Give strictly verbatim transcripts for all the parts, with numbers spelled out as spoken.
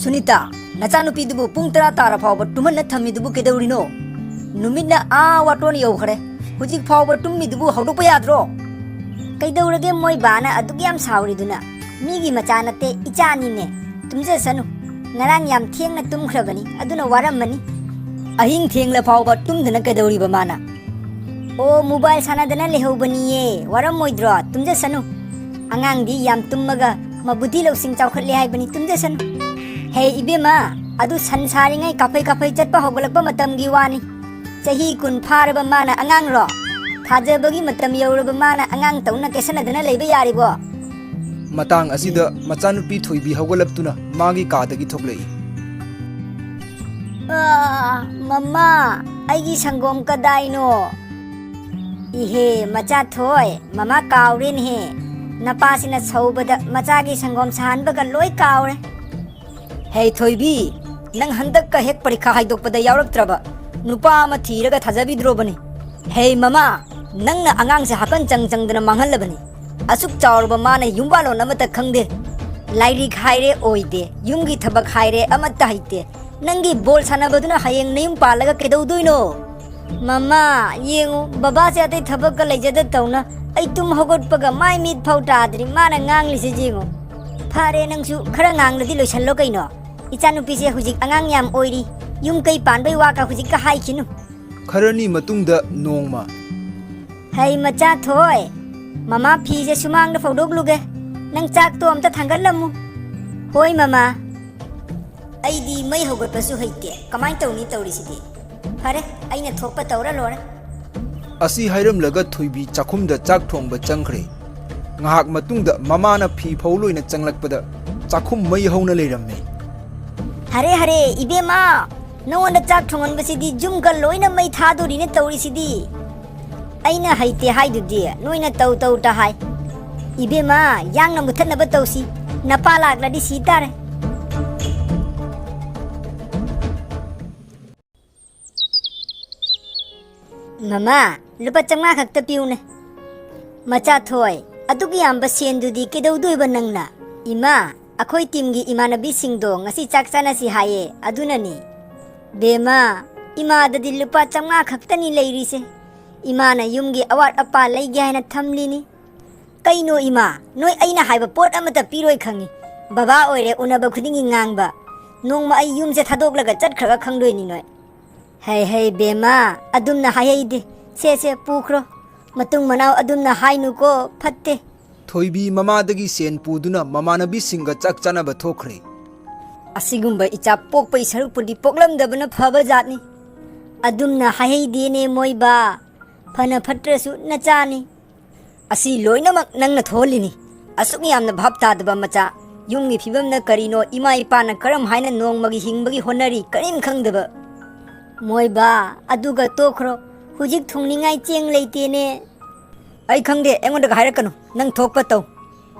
ꯁꯨꯅꯤꯇꯥ, ꯅꯆꯥꯅꯨꯄꯤꯗꯨꯕꯨ ꯄꯨꯡ ꯇꯔꯥ ꯇꯥꯔ ꯐꯥꯎꯕ ꯇꯨꯝꯍꯟꯅ ꯊꯝꯃꯤꯗꯨꯕꯨ ꯀꯩꯗꯧꯔꯤꯅꯣ? ꯅꯨꯃꯤꯠꯅ ꯑꯥ ꯋꯥꯇꯣꯟ ꯌꯧꯈ꯭ꯔꯦ, ꯍꯧꯖꯤꯛ ꯐꯥꯎꯕ ꯇꯨꯝꯃꯤꯗꯨꯕꯨ ꯍꯧꯗꯣꯛꯄ ꯌꯥꯗ꯭ꯔꯣ? ꯀꯩꯗꯧꯔꯒꯦ, ꯃꯣꯏ ꯕꯥꯅ ꯑꯗꯨꯛ ꯌꯥꯝ ꯁꯥꯎꯔꯤꯗꯨꯅ? ꯃꯤꯒꯤ ꯃꯆꯥ ꯅꯠꯇꯦ, ꯏꯆꯥꯅꯤꯅꯦ꯫ ꯇꯨꯝꯖꯁꯅꯨ꯫ ꯉꯔꯥꯡ ꯌꯥꯝ ꯊꯦꯡꯅ ꯇꯨꯝꯈ꯭ꯔꯕꯅꯤ, ꯑꯗꯨꯅ ꯋꯥꯔꯝꯃꯅꯤ꯫ ꯑꯍꯤꯡ ꯊꯦꯡꯂ ꯐꯥꯎꯕ ꯇꯨꯝꯗꯅ ꯀꯩꯗꯧꯔꯤꯕ ꯃꯥꯅ? ꯑꯣ, ꯃꯣꯕꯥꯏꯜ ꯁꯥꯟꯅꯗꯅ ꯂꯩꯍꯧꯕꯅꯤꯌꯦ, ꯋꯥꯔꯝꯃꯣꯏꯗ꯭ꯔꯣ? ꯇꯨꯝꯖꯁꯅꯨ꯫ ꯑꯉꯥꯡꯗꯤ ꯌꯥꯝ ꯇꯨꯝꯃꯒ ꯃꯕꯨꯗꯤ ꯂꯧꯁꯤꯡ ꯆꯥꯎꯈꯠꯂꯦ ꯍꯥꯏꯕꯅꯤ, ꯇꯨꯝꯖꯁꯅꯨ꯫ ꯍꯦ ꯏꯕꯦꯝꯃ, ꯑꯗꯨ ꯁꯟ ꯁꯥꯔꯤꯉꯩ ꯀꯥꯐꯩ ꯀꯥꯐꯩ ꯆꯠꯄ ꯍꯧꯒꯠꯂꯛꯄ ꯃꯇꯝꯒꯤ ꯋꯥꯅꯤ꯫ ꯆꯍꯤ ꯀꯨꯟ ꯐꯥꯔꯕ ꯃꯥꯅ ꯑꯉꯥꯡꯔꯣ? ꯊꯥꯖꯕꯒꯤ ꯃꯇꯝ ꯌꯧꯔꯕ ꯃꯥꯅ ꯑꯉꯥꯡ ꯇꯧꯅ ꯀꯦꯁꯟꯅꯗꯅ ꯂꯩꯕ ꯌꯥꯔꯤꯕꯣ? ꯃꯇꯥꯡ ꯑꯁꯤꯗ ꯃꯆꯥꯅꯨꯄꯤ ꯊꯣꯏꯕꯤ ꯍꯧꯒꯠꯂꯛꯇꯨꯅ ꯃꯥꯒꯤ ꯀꯥꯗꯒꯤ ꯊꯣꯛꯂꯛꯏ꯫ ꯑꯥ, ꯃꯃꯥ, ꯑꯩꯒꯤ ꯁꯪꯒꯣꯝ ꯀꯗꯥꯏꯅꯣ? ꯏꯍꯦ, ꯃꯆꯥ ꯊꯣꯏ, ꯃꯃꯥ ꯀꯥꯎꯔꯦꯅꯦꯍꯦ꯫ ꯅꯄꯥꯁꯤꯅ ꯁꯧꯕꯗ ꯃꯆꯥꯒꯤ ꯁꯪꯒꯣꯝ ꯁꯥꯍꯟꯕꯒ ꯂꯣꯏ ꯀꯥꯎꯔꯦ꯫ ꯍꯦ ꯊꯣꯏꯕꯤ, ꯅꯪ ꯍꯟꯗꯛꯀ ꯍꯦꯛ ꯄꯔꯤꯈꯥ ꯍꯥꯏꯗꯣꯛꯄꯗ ꯌꯥꯎꯔꯛꯇ꯭ꯔꯕ ꯅꯨꯄꯥ ꯑꯃ ꯊꯤꯔꯒ ꯊꯥꯖꯕꯤꯗ꯭ꯔꯣꯕꯅꯤ? ꯍꯦ ꯃꯃꯥ, ꯅꯪꯅ ꯑꯉꯥꯡꯁꯦ ꯍꯥꯀꯟ ꯆꯪ ꯆꯪꯗꯅ ꯃꯥꯡꯍꯜꯂꯕꯅꯤ꯫ ꯑꯁꯨꯛ ꯆꯥꯎꯔꯕ ꯃꯥꯅ ꯌꯨꯝꯕꯥꯂꯣꯟ ꯑꯃꯠꯇ ꯈꯪꯗꯦ꯫ ꯂꯥꯏꯔꯤꯛ ꯍꯥꯏꯔꯦ ꯑꯣꯏꯗꯦ, ꯌꯨꯝꯒꯤ ꯊꯕꯛ ꯍꯥꯏꯔꯦ ꯑꯃꯠꯇ ꯍꯩꯇꯦ꯫ ꯅꯪꯒꯤ ꯕꯣꯜ ꯁꯥꯟꯅꯕꯗꯨꯅ ꯍꯌꯦꯡ ꯅꯌꯨꯝ ꯄꯥꯜꯂꯒ ꯀꯩꯗꯧꯗꯣꯏꯅꯣ? ꯃꯃꯥ, ꯌꯦꯡꯉꯨ, ꯕꯕꯥꯁꯦ ꯑꯇꯩ ꯊꯕꯛꯀ ꯂꯩꯖꯗ ꯇꯧꯅ ꯑꯩ ꯇꯨꯝ ꯍꯧꯒꯠꯄꯒ ꯃꯥꯏ ꯃꯤꯠ ꯐꯥꯎ ꯇꯥꯗ꯭ꯔꯤ, ꯃꯥꯅ ꯉꯥꯡꯂꯤꯁꯦ ꯌꯦꯡꯉꯨ꯫ ꯐꯔꯦ, ꯅꯪꯁꯨ ꯈꯔ ꯉꯥꯡꯂꯗꯤ ꯂꯣꯏꯁꯜꯂꯣ ꯀꯩꯅꯣ꯫ ꯏꯆꯥꯅꯨꯄꯤꯁꯦ ꯍꯧꯖꯤꯛ ꯑꯉꯥꯡ ꯌꯥꯝ ꯑꯣꯏꯔꯤ, ꯌꯨꯝ ꯀꯩ ꯄꯥꯟꯕꯩ ꯋꯥꯒ ꯍꯧꯖꯤꯛꯀ ꯍꯥꯏꯈꯤꯅꯨ꯫ ꯈꯔꯅꯤ ꯃꯇꯨꯡꯗ ꯅꯣꯡꯃ꯫ ꯍꯩ ꯃꯆꯥ ꯊꯣꯏ, ꯃꯃꯥ ꯐꯤꯁꯦ ꯁꯨꯃꯥꯡꯗ ꯐꯧꯗꯣꯛꯂꯨꯒꯦ, ꯅꯪ ꯆꯥꯛꯇꯣ ꯑꯝꯇ ꯊꯥꯡꯒꯠꯂꯝꯃꯨ꯫ ꯍꯣꯏ ꯃꯃꯥ꯫ ꯑꯩꯗꯤ ꯃꯩ ꯍꯧꯒꯠꯄꯁꯨ ꯍꯩꯇꯦ, ꯀꯃꯥꯏꯅ ꯇꯧꯅꯤ ꯇꯧꯔꯤꯁꯤꯗꯤ? ꯐꯔꯦ, ꯑꯩꯅ ꯊꯣꯛꯄ ꯇꯧꯔ ꯂꯣꯏꯔꯦ꯫ ꯑꯁꯤ ꯍꯥꯏꯔꯝꯂꯒ ꯊꯣꯏꯕꯤ ꯆꯥꯛꯈꯨꯝꯗ ꯆꯥꯛ ꯊꯣꯡꯕ ꯆꯪꯈ꯭ꯔꯦ꯫ ꯉꯥꯏꯍꯥꯛ ꯃꯇꯨꯡꯗ ꯃꯃꯥꯅ ꯐꯤ ꯐꯧ ꯂꯣꯏꯅ ꯆꯪꯂꯛꯄꯗ ꯆꯥꯛꯈꯨꯝ ꯃꯩ ꯍꯧꯅ ꯂꯩꯔꯝꯃꯦ꯫ ꯍꯔꯦ ꯍꯔꯦ, ꯏꯕꯦꯝꯃ, ꯅꯉꯣꯟꯗ ꯆꯥꯛ ꯊꯣꯡꯍꯟꯕꯁꯤꯗꯤ ꯌꯨꯝꯒ ꯂꯣꯏꯅ ꯃꯩ ꯊꯥꯗꯣꯔꯤꯅꯦ ꯇꯧꯔꯤꯁꯤꯗꯤ꯫ ꯑꯩꯅ ꯍꯩꯇꯦ ꯍꯥꯏꯗꯨꯗꯤ, ꯅꯣꯏꯅ ꯇꯧ ꯇꯧ ꯇ ꯍꯥꯏ꯫ ꯏꯕꯦꯝꯃ, ꯌꯥꯡꯅ ꯃꯨꯊꯠꯅꯕ ꯇꯧꯁꯤ, ꯅꯄꯥ ꯂꯥꯛꯂꯗꯤ ꯁꯤ ꯇꯥꯔꯦ꯫ ꯃꯃꯥ, ꯂꯨꯄꯥ ꯆꯥꯝꯃꯉꯥ ꯈꯛꯇ ꯄꯤꯌꯨꯅꯦ꯫ ꯃꯆꯥ ꯊꯣꯏ, ꯑꯗꯨꯛ ꯌꯥꯝꯕ ꯁꯦꯟꯗꯨꯗꯤ ꯀꯩꯗꯧꯗꯣꯏꯕ ꯅꯪꯅ? ꯏꯃꯥ, ꯑꯩꯈꯣꯏ ꯇꯤꯝꯒꯤ ꯏꯃꯥꯟꯅꯕꯤꯁꯤꯡꯗꯣ ꯉꯁꯤ ꯆꯥꯛ ꯆꯥꯅꯁꯤ ꯍꯥꯏꯌꯦ, ꯑꯗꯨꯅꯅꯤ꯫ ꯕꯦꯝꯃ, ꯏꯃꯥꯗꯗꯤ ꯂꯨꯄꯥ ꯆꯥꯝꯃꯉꯥ ꯈꯛꯇꯅꯤ ꯂꯩꯔꯤꯁꯦ꯫ ꯏꯃꯥꯅ ꯌꯨꯝꯒꯤ ꯑꯋꯥꯠ ꯑꯄꯥ ꯂꯩꯒꯦ ꯍꯥꯏꯅ ꯊꯝꯂꯤꯅꯤ꯫ ꯀꯩꯅꯣ ꯏꯃꯥ, ꯅꯣꯏ ꯑꯩꯅ ꯍꯥꯏꯕ ꯄꯣꯠ ꯑꯃꯠꯇ ꯄꯤꯔꯣꯏ ꯈꯪꯉꯤ꯫ ꯕꯕꯥ ꯑꯣꯏꯔꯦ, ꯎꯅꯕ ꯈꯨꯗꯤꯡꯒꯤ ꯉꯥꯡꯕ꯫ ꯅꯣꯡꯃ ꯑꯩ ꯌꯨꯝꯁꯦ ꯊꯥꯗꯣꯛꯂꯒ ꯆꯠꯈ꯭ꯔꯒ ꯈꯪꯗꯣꯏꯅꯤ ꯅꯣꯏ꯫ ꯍꯩ ꯍꯩ ꯕꯦꯝꯃ, ꯑꯗꯨꯝꯅ ꯍꯥꯏꯍꯩꯗꯦ꯫ ꯁꯦ ꯁꯦ, ꯄꯨꯈ꯭ꯔꯣ꯫ ꯃꯇꯨꯡ ꯃꯅꯥꯎ ꯑꯗꯨꯝꯅ ꯍꯥꯏꯅꯨꯀꯣ, ꯐꯠꯇꯦ꯫ ꯊꯣꯏꯕꯤ ꯃꯃꯥꯗꯒꯤ ꯁꯦꯟ ꯄꯨꯗꯨꯅ ꯃꯃꯥꯟꯅꯕꯤꯁꯤꯡꯒ ꯆꯥꯛ ꯆꯥꯅꯕ ꯊꯣꯛꯈ꯭ꯔꯦ꯫ ꯑꯁꯤꯒꯨꯝꯕ ꯏꯆꯥ ꯄꯣꯛꯄꯒꯤ ꯁꯔꯨꯛꯄꯨꯗꯤ ꯄꯣꯛꯂꯝꯗꯕꯅ ꯐꯕ ꯖꯥꯠꯅꯤ꯫ ꯑꯗꯨꯝꯅ ꯍꯥꯏꯍꯩꯗꯦꯅꯦ ꯃꯣꯏꯕꯥ, ꯐꯅ ꯐꯠꯇ꯭ꯔꯁꯨ ꯅꯆꯥꯅꯤ꯫ ꯑꯁꯤ ꯂꯣꯏꯅꯃꯛ ꯅꯪꯅ ꯊꯣꯛꯍꯜꯂꯤꯅꯤ꯫ ꯑꯁꯨꯛ ꯌꯥꯝꯅ ꯚꯥꯞ ꯇꯥꯗꯕ ꯃꯆꯥ꯫ ꯌꯨꯝꯒꯤ ꯐꯤꯕꯝꯅ ꯀꯔꯤꯅꯣ, ꯏꯃꯥ ꯏꯄꯥꯅ ꯀꯔꯝ ꯍꯥꯏꯅ ꯅꯣꯡꯃꯒꯤ ꯍꯤꯡꯕꯒꯤ ꯍꯣꯠꯅꯔꯤ, ꯀꯔꯤꯝ ꯈꯪꯗꯕ꯫ ꯃꯣꯏꯕꯥ, ꯑꯗꯨꯒ ꯇꯣꯛꯈ꯭ꯔꯣ꯫ ꯍꯧꯖꯤꯛ ꯊꯣꯡꯅꯤꯡꯉꯥꯏ ꯆꯦꯡ ꯂꯩꯇꯦꯅꯦ꯫ ꯑꯩ ꯈꯪꯗꯦ, ꯑꯩꯉꯣꯟꯗꯒ ꯍꯥꯏꯔꯛꯀꯅꯨ꯫ ꯅꯪ ꯊꯣꯛꯄ ꯇꯧ꯫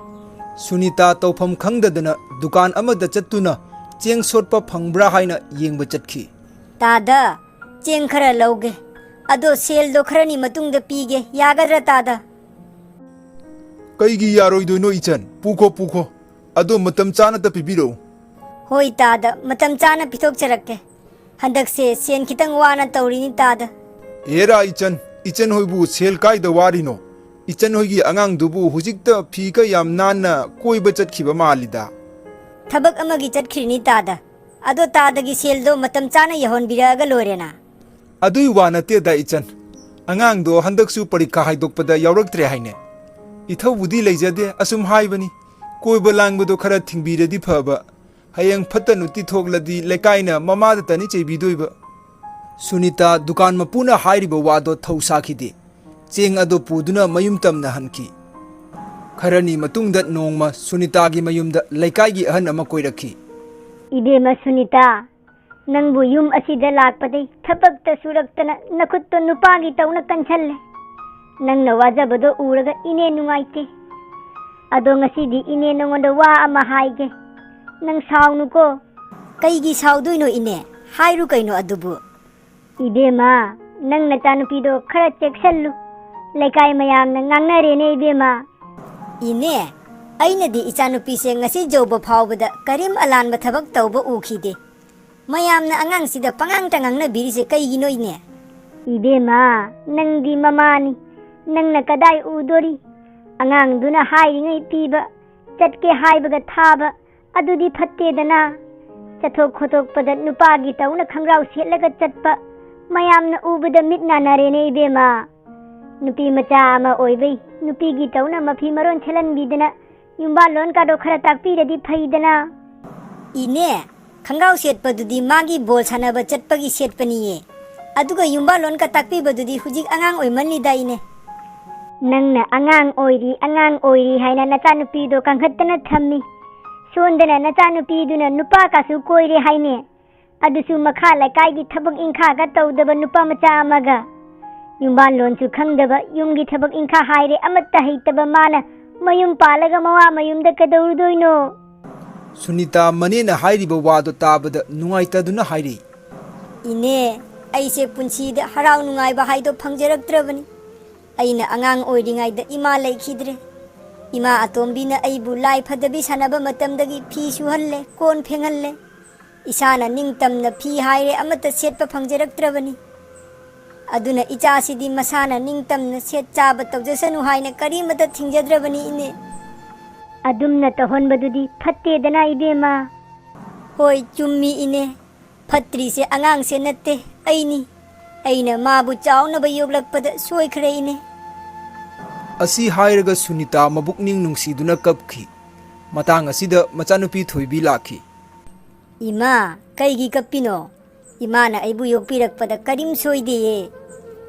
ꯁꯨꯅꯤꯇꯥ ꯇꯧꯐꯝ ꯈꯪꯗꯗꯅ ꯗꯨꯀꯥꯟ ꯑꯃꯗ ꯆꯠꯇꯨꯅ ꯆꯦꯡ ꯁꯣꯠꯄ ꯐꯪꯕ꯭ꯔꯥ ꯍꯥꯏꯅ ꯌꯦꯡꯕ ꯆꯠꯈꯤ꯫ ꯇꯥꯗ, ꯆꯦꯡ ꯈꯔ ꯂꯧꯒꯦ꯫ ꯑꯗꯣ ꯁꯦꯜꯗꯣ ꯈꯔꯅꯤ ꯃꯇꯨꯡꯗ ꯄꯤꯒꯦ꯫ ꯌꯥꯒꯗ꯭ꯔꯥ ꯇꯥꯗ? ꯀꯩꯒꯤ ꯌꯥꯔꯣꯏꯗꯣꯏꯅꯣ ꯏꯆꯟ? ꯄꯨꯈꯣ, ꯄꯨꯈꯣ꯫ ꯑꯗꯣ ꯃꯇꯝ ꯆꯥꯅꯇ ꯄꯤꯕꯤꯔꯛꯎ꯫ ꯍꯣꯏ ꯇꯥꯗ, ꯃꯇꯝ ꯆꯥꯅ ꯄꯤꯊꯣꯛꯆꯔꯛꯀꯦ꯫ ꯍꯟꯗꯛꯁꯦ ꯁꯦꯟ ꯈꯤꯇꯪ ꯋꯥꯅ ꯇꯧꯔꯤꯅꯤ ꯇꯥꯗ꯫ ꯑꯦꯔꯥ ꯏꯆꯟ, ꯏꯆꯟ ꯍꯣꯏꯕꯨ ꯁꯦꯜ ꯀꯥꯏꯗ ꯋꯥꯔꯤꯅꯣ? ꯏꯆꯟ ꯍꯣꯏꯒꯤ ꯑꯉꯥꯡꯗꯨꯕꯨ ꯍꯧꯖꯤꯛꯇ ꯐꯤꯒ ꯌꯥꯝ ꯅꯥꯟꯅ ꯀꯣꯏꯕ ꯆꯠꯈꯤꯕ ꯃꯥꯜꯂꯤꯗ꯫ ꯊꯕꯛ ꯑꯃꯒꯤ ꯆꯠꯈ꯭ꯔꯤꯅꯤ ꯇꯥꯗ꯫ ꯑꯗꯣ ꯇꯥꯗꯒꯤ ꯁꯦꯜꯗꯣ ꯃꯇꯝ ꯆꯥꯅ ꯌꯧꯍꯟꯕꯤꯔꯛꯑꯒ ꯂꯣꯏꯔꯦꯅ꯫ ꯑꯗꯨꯏ ꯋꯥ ꯅꯠꯇꯦꯗ ꯏꯆꯟ꯫ ꯑꯉꯥꯡꯗꯣ ꯍꯟꯗꯛꯁꯨ ꯄꯔꯤꯈꯥ ꯍꯥꯏꯗꯣꯛꯄꯗ ꯌꯥꯎꯔꯛꯇ꯭ꯔꯦ ꯍꯥꯏꯅꯦ꯫ ꯏꯊꯧꯕꯨꯗꯤ ꯂꯩꯖꯗꯦ, ꯑꯁꯨꯝ ꯍꯥꯏꯕꯅꯤ꯫ ꯀꯣꯏꯕ ꯂꯥꯡꯕꯗꯣ ꯈꯔ ꯊꯤꯡꯕꯤꯔꯗꯤ ꯐꯕ꯫ ꯍꯌꯦꯡ ꯐꯠꯇ ꯅꯨꯡꯗꯤ ꯊꯣꯛꯂꯗꯤ ꯂꯩꯀꯥꯏꯅ ꯃꯃꯥꯗꯇꯅꯤ ꯆꯩꯕꯤꯗꯣꯏꯕ꯫ ꯁꯨꯅꯤꯇꯥ ꯗꯨꯀꯥꯟ ꯃꯄꯨꯅ ꯍꯥꯏꯔꯤꯕ ꯋꯥꯗꯣ ꯊꯧ ꯁꯥꯈꯤꯗꯦ꯫ ꯆꯦꯡ ꯑꯗꯨ ꯄꯨꯗꯨꯅ ꯃꯌꯨꯝ ꯇꯝꯅ ꯍꯟꯈꯤ꯫ ꯈꯔꯅꯤ ꯃꯇꯨꯡꯗ ꯅꯣꯡꯃ ꯁꯨꯅꯤꯇꯥꯒꯤ ꯃꯌꯨꯝꯗ ꯂꯩꯀꯥꯏꯒꯤ ꯑꯍꯟ ꯑꯃ ꯀꯣꯏꯔꯛꯈꯤ꯫ ꯏꯕꯦꯝꯃ ꯁꯨꯅꯤꯇꯥ, ꯅꯪꯕꯨ ꯌꯨꯝ ꯑꯁꯤꯗ ꯂꯥꯛꯄꯗꯩ ꯊꯕꯛꯇ ꯁꯨꯔꯛꯇꯅ ꯅꯈꯨꯠꯇꯣ ꯅꯨꯄꯥꯒꯤ ꯇꯧꯅ ꯀꯟꯁꯜꯂꯦ꯫ ꯅꯪꯅ ꯋꯥꯖꯕꯗꯣ ꯎꯔꯒ ꯏꯅꯦ ꯅꯨꯡꯉꯥꯏꯇꯦ꯫ ꯑꯗꯣ ꯉꯁꯤꯗꯤ ꯏꯅꯦ ꯅꯉꯣꯟꯗ ꯋꯥ ꯑꯃ ꯍꯥꯏꯒꯦ꯫ ꯅꯪ ꯁꯥꯎꯅꯨꯀꯣ꯫ ꯀꯩꯒꯤ ꯁꯥꯎꯗꯣꯏꯅꯣ ꯏꯅꯦ? ꯍꯥꯏꯔꯨ ꯀꯩꯅꯣ ꯑꯗꯨꯕꯨ꯫ ꯏꯕꯦꯝꯃ, ꯅꯪ ꯅꯆꯥꯅꯨꯄꯤꯗꯣ ꯈꯔ ꯆꯦꯛꯁꯜꯂꯨ꯫ ꯂꯩꯀꯥꯏ ꯃꯌꯥꯝꯅ ꯉꯥꯡꯅꯔꯦꯅꯦ ꯏꯕꯦꯝꯃ꯫ ꯏꯅꯦ, ꯑꯩꯅꯗꯤ ꯏꯆꯥꯅꯨꯄꯤꯁꯦ ꯉꯁꯤ ꯌꯧꯕ ꯐꯥꯎꯕꯗ ꯀꯔꯤꯝ ꯑꯂꯥꯟꯕ ꯊꯕꯛ ꯇꯧꯕ ꯎꯈꯤꯗꯦ꯫ ꯃꯌꯥꯝꯅ ꯑꯉꯥꯡꯁꯤꯗ ꯄꯉꯥꯡꯇ ꯉꯥꯡꯅꯕꯤꯔꯤꯁꯦ ꯀꯩꯒꯤꯅꯣ, ꯏꯅꯦ? ꯏꯕꯦꯝꯃ, ꯅꯪꯗꯤ ꯃꯃꯥꯅꯤ, ꯅꯪꯅ ꯀꯗꯥꯏ ꯎꯗꯣꯔꯤ? ꯑꯉꯥꯡꯗꯨꯅ ꯍꯥꯏꯔꯤꯉꯩ ꯄꯤꯕ, ꯆꯠꯀꯦ ꯍꯥꯏꯕꯒ ꯊꯥꯕ, ꯑꯗꯨꯗꯤ ꯐꯠꯇꯦꯗꯅ꯫ ꯆꯠꯊꯣꯛ ꯈꯣꯠꯇꯣꯛꯄꯗ ꯅꯨꯄꯥꯒꯤ ꯇꯧꯅ ꯈꯪꯒ꯭ꯔꯥꯎ ꯁꯦꯠꯂꯒ ꯆꯠꯄ, ꯃꯌꯥꯝꯅ ꯎꯕꯗ ꯃꯤꯠ ꯅꯥꯅꯔꯦꯅꯦ ꯏꯕꯦꯝꯃ꯫ ꯅꯨꯄꯤ ꯃꯆꯥ ꯑꯃ ꯑꯣꯏꯕꯩ ꯅꯨꯄꯤꯒꯤ ꯇꯧꯅ ꯃꯐꯤ ꯃꯔꯣꯟ ꯁꯦꯠꯍꯟꯕꯤꯗꯅ, ꯌꯨꯝꯕꯥꯜꯂꯣꯟ ꯀꯥꯗꯣ ꯈꯔ ꯇꯥꯛꯄꯤꯔꯗꯤ ꯐꯩꯗꯅ꯫ ꯏꯅꯦ, ꯈꯪꯒꯥꯎ ꯁꯦꯠꯄꯗꯨꯗꯤ ꯃꯥꯒꯤ ꯕꯣꯜ ꯁꯥꯟꯅꯕ ꯆꯠꯄꯒꯤ ꯁꯦꯠꯄꯅꯤꯌꯦ꯫ ꯑꯗꯨꯒ ꯌꯨꯝꯕꯥꯜꯂꯣꯟꯒ ꯇꯥꯛꯄꯤꯕꯗꯨꯗꯤ ꯍꯧꯖꯤꯛ ꯑꯉꯥꯡ ꯑꯣꯏꯃꯜꯂꯤꯗ, ꯏꯅꯦ꯫ ꯅꯪꯅ ꯑꯉꯥꯡ ꯑꯣꯏꯔꯤ, ꯑꯉꯥꯡ ꯑꯣꯏꯔꯤ ꯍꯥꯏꯅ ꯅꯆꯥꯅꯨꯄꯤꯗꯣ ꯀꯟꯈꯠꯇꯅ ꯊꯝꯃꯤ꯫ ꯁꯣꯟꯗꯅ ꯅꯆꯥꯅꯨꯄꯤꯗꯨꯅ ꯅꯨꯄꯥ ꯀꯥꯁꯨ ꯀꯣꯏꯔꯦ ꯍꯥꯏꯅꯦ꯫ ꯑꯗꯨꯁꯨ ꯃꯈꯥ ꯂꯩꯀꯥꯏꯒꯤ ꯊꯕꯛ ꯏꯪꯈꯥꯒ ꯇꯧꯗꯕ ꯅꯨꯄꯥ ꯃꯆꯥ ꯑꯃꯒ꯫ ꯌꯨꯝꯕꯥꯜꯂꯣꯟꯁꯨ ꯈꯪꯗꯕ, ꯌꯨꯝꯒꯤ ꯊꯕꯛ ꯏꯪꯈꯥ ꯍꯥꯏꯔꯦ ꯑꯃꯠꯇ ꯍꯩꯇꯕ ꯃꯥꯅ ꯃꯌꯨꯝ ꯄꯥꯜꯂꯒ ꯃꯋꯥ ꯃꯌꯨꯝꯗ ꯀꯩꯗꯧꯔꯨꯗꯣꯏꯅꯣ? ꯁꯨꯅꯤꯇꯥ ꯃꯅꯦꯅ ꯍꯥꯏꯔꯤꯕ ꯋꯥꯗꯣ ꯇꯥꯕꯗ ꯅꯨꯡꯉꯥꯏꯇꯗꯨꯅ ꯍꯥꯏꯔꯤ꯫ ꯏꯅꯦ, ꯑꯩꯁꯦ ꯄꯨꯟꯁꯤꯗ ꯍꯔꯥꯎ ꯅꯨꯡꯉꯥꯏꯕ ꯍꯥꯏꯗꯣ ꯐꯪꯖꯔꯛꯇ꯭ꯔꯕꯅꯤ꯫ ꯑꯩꯅ ꯑꯉꯥꯡ ꯑꯣꯏꯔꯤꯉꯩꯗ ꯏꯃꯥ ꯂꯩꯈꯤꯗ꯭ꯔꯦ꯫ ꯏꯃꯥ ꯑꯇꯣꯝꯕꯤꯅ ꯑꯩꯕꯨ ꯂꯥꯏ ꯐꯗꯕꯤ ꯁꯥꯟꯅꯕ ꯃꯇꯝꯗꯒꯤ ꯐꯤ ꯁꯨꯍꯜꯂꯦ, ꯀꯣꯟ ꯐꯦꯡꯍꯜꯂꯦ꯫ ꯏꯁꯥꯅ ꯅꯤꯡꯇꯝꯅ ꯐꯤ ꯍꯥꯏꯔꯦ ꯑꯃꯠꯇ ꯁꯦꯠꯄ ꯐꯪꯖꯔꯛꯇ꯭ꯔꯕꯅꯤ꯫ ꯑꯗꯨꯅ ꯏꯆꯥꯁꯤꯗꯤ ꯃꯁꯥꯅ ꯅꯤꯡꯇꯝꯅ ꯁꯦꯠ ꯆꯥꯕ ꯇꯧꯖꯁꯅꯨ ꯍꯥꯏꯅ ꯀꯔꯤꯃꯠꯇ ꯊꯤꯡꯖꯗ꯭ꯔꯕꯅꯤ, ꯏꯅꯦ꯫ ꯑꯗꯨꯝꯅ ꯇꯧꯍꯟꯕꯗꯨꯗꯤ ꯐꯠꯇꯦꯗꯅ, ꯏꯕꯦꯝꯃ꯫ ꯍꯣꯏ, ꯆꯨꯝꯃꯤ, ꯏꯅꯦ꯫ ꯐꯠꯇ꯭ꯔꯤꯁꯦ ꯑꯉꯥꯡꯁꯦ ꯅꯠꯇꯦ, ꯑꯩꯅꯤ꯫ ꯑꯩꯅ ꯃꯥꯕꯨ ꯆꯥꯎꯅꯕ ꯌꯣꯛꯂꯛꯄꯗ ꯁꯣꯏꯈ꯭ꯔꯦ, ꯏꯅꯦ꯫ ꯑꯁꯤ ꯍꯥꯏꯔꯒ ꯁꯨꯅꯤꯇꯥ ꯃꯕꯨꯛꯅꯤꯡ ꯅꯨꯡꯁꯤꯗꯨꯅ ꯀꯞꯈꯤ꯫ ꯃꯇꯥꯡ ꯑꯁꯤꯗ ꯃꯆꯥꯅꯨꯄꯤ ꯊꯣꯏꯕꯤ ꯂꯥꯛꯈꯤ꯫ ꯏꯃꯥ, ꯀꯩꯒꯤ ꯀꯞꯄꯤꯅꯣ? ꯏꯃꯥꯅ ꯑꯩꯕꯨ ꯌꯣꯛꯄꯤꯔꯛꯄꯗ ꯀꯔꯤꯝ ꯁꯣꯏꯗꯦꯌꯦ꯫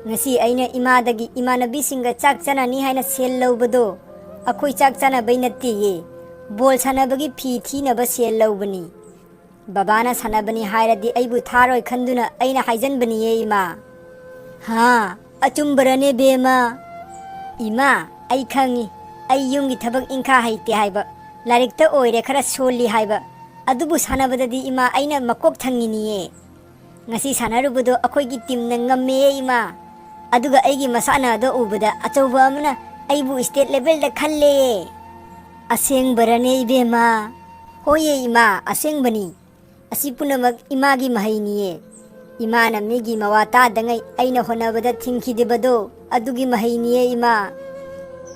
ꯉꯁꯤ ꯑꯩꯅ ꯏꯃꯥꯗꯒꯤ ꯏꯃꯥꯟꯅꯕꯤꯁꯤꯡꯒ ꯆꯥꯛ ꯆꯥꯅꯅꯤ ꯍꯥꯏꯅ ꯁꯦꯜ ꯂꯧꯕꯗꯣ ꯑꯩꯈꯣꯏ ꯆꯥꯛ ꯆꯥꯅꯕꯩ ꯅꯠꯇꯦꯌꯦ꯫ ꯕꯣꯜ ꯁꯥꯟꯅꯕꯒꯤ ꯐꯤ ꯊꯤꯅꯕ ꯁꯦꯜ ꯂꯧꯕꯅꯤ꯫ ꯕꯕꯥꯅ ꯁꯥꯟꯅꯕꯅꯤ ꯍꯥꯏꯔꯗꯤ ꯑꯩꯕꯨ ꯊꯥꯔꯣꯏ ꯈꯟꯗꯨꯅ ꯑꯩꯅ ꯍꯥꯏꯖꯟꯕꯅꯤꯌꯦ, ꯏꯃꯥ꯫ ꯍꯥ, ꯑꯆꯨꯝꯕꯔꯅꯦ ꯕꯦꯝꯃ? ꯏꯃꯥ, ꯑꯩ ꯈꯪꯉꯤ, ꯑꯩ ꯌꯨꯝꯒꯤ ꯊꯕꯛ ꯏꯪꯈꯥ ꯍꯩꯇꯦ ꯍꯥꯏꯕ, ꯂꯥꯏꯔꯤꯛꯇ ꯑꯣꯏꯔꯦ ꯈꯔ ꯁꯣꯜꯂꯤ ꯍꯥꯏꯕ, ꯑꯗꯨꯕꯨ ꯁꯥꯟꯅꯕꯗꯗꯤ ꯏꯃꯥ ꯑꯩꯅ ꯃꯀꯣꯛ ꯊꯪꯉꯤꯅꯤꯌꯦ꯫ ꯉꯁꯤ ꯁꯥꯟꯅꯔꯨꯕꯗꯣ ꯑꯩꯈꯣꯏꯒꯤ ꯇꯤꯝꯅ ꯉꯝꯃꯦꯌꯦ, ꯏꯃꯥ꯫ ꯑꯗꯨꯒ ꯑꯩꯒꯤ ꯃꯁꯥꯟꯅ ꯑꯗꯣ ꯎꯕꯗ ꯑꯆꯧꯕ ꯑꯃꯅ ꯑꯩꯕꯨ ꯁ꯭ꯇꯦꯠ ꯂꯦꯚꯦꯜꯗ ꯈꯜꯂꯦꯌꯦ꯫ ꯑꯁꯦꯡꯕꯔꯅꯦ, ꯏꯕꯦꯝꯃ? ꯍꯣꯏꯌꯦ, ꯏꯃꯥ, ꯑꯁꯦꯡꯕꯅꯤ꯫ ꯑꯁꯤ ꯄꯨꯝꯅꯃꯛ ꯏꯃꯥꯒꯤ ꯃꯍꯩꯅꯤꯌꯦ꯫ ꯏꯃꯥꯅ ꯃꯤꯒꯤ ꯃꯋꯥ ꯇꯥꯗꯉꯩ ꯑꯩꯅ ꯍꯣꯠꯅꯕꯗ ꯊꯤꯡꯈꯤꯗꯕꯗꯣ, ꯑꯗꯨꯒꯤ ꯃꯍꯩꯅꯤꯌꯦ, ꯏꯃꯥ꯫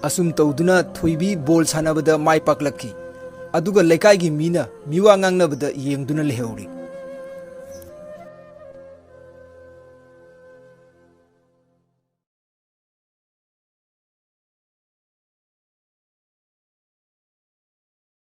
ꯑꯁꯨꯝ ꯇꯧꯗꯨꯅ ꯊꯣꯏꯕꯤ ꯕꯣꯜ ꯁꯥꯟꯅꯕꯗ ꯃꯥꯏ ꯄꯥꯛꯂꯛꯈꯤ꯫ ꯑꯗꯨꯒ ꯂꯩꯀꯥꯏꯒꯤ ꯃꯤꯅ ꯃꯤꯋꯥ ꯉꯥꯡꯅꯕꯗ ꯌꯦꯡꯗꯨꯅ ꯂꯩꯍꯧꯔꯤ꯫